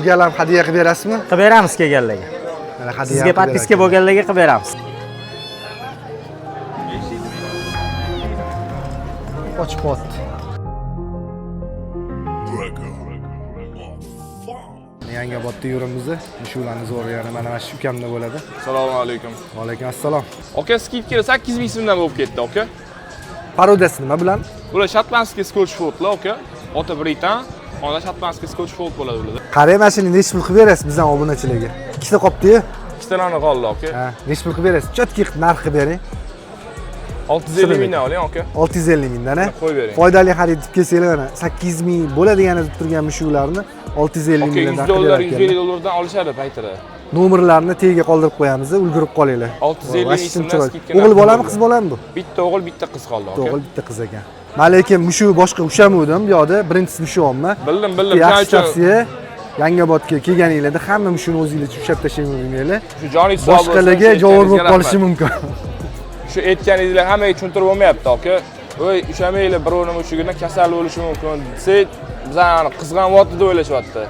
Bu gal ham hadya qilib berasizmi? Qilib beramiz kelganlarga. Mana hadya. Sizga подписка bo'lganlarga qilib beramiz. Qochib qotdi. Yangiobodda yuribmiz. Shularni zo'ri yana mana shu ukamda bo'ladi. Assalomu alaykum. Va alaykum assalom. Aka, скидка 8 ming so'mdan bo'lib ketdi, aka. Породасы nima bilan? Bular шотландский Scotch Foldlar, aka. Ota britan, ona шотландский Scotch Fold bo'ladi bularda. Qarang, mana shuni nechi pul qilib berasiz bizdan obunachilarga? Ikkita qolibdi-yu. Ikkitalarni qoldi, aka. Ha, nechi pul qilib berasiz? Чётко qilib narx qilib bering. 650 mingdan oling, aka. 650 mingdan, ha? Qo'yib bering. Foydali xarid deb kelsanglar mana 800 ming bo'ladigan deb turgan mushuklarni 650 Aka, mingdan 100 narx qilib dollar, berar 150 ekanlar. dollardan olishadi paytida. Nomerlarni tagiga qoldirib qo'yamiz, ulgurib qolinglar. 650 Voy, ming so'mdan chiroyli. скидка O'g'il narxi bolami, bo'ldi. qiz bolami bu? Bitta o'g'il, bitta qiz qoldi, Bitta aka. o'g'il, bitta qiz ekan. Men lekin mushugi boshqa ushamuvdim bu yoqda. Birinchisi mushyapman. Bildim, bildim. Yaxshi Shuning uchun tavsiya. Yangiobodga kelganinglarda hamma mushuni o'zinglar ushlab tashlayvermanglar. shu joningiz sog' bo'lsin. Boshqalarga shu javor bo'lib aytganingizga qolishi rahmat. mumkin. Shu aytganingizlar hammaga tushuntirib bo'lmayapti, aka. Voy, ushamanglar, birovning mushugidan kasal bo'lishi mumkin desak, bizani qizg'anyapti deb o'ylashyapti.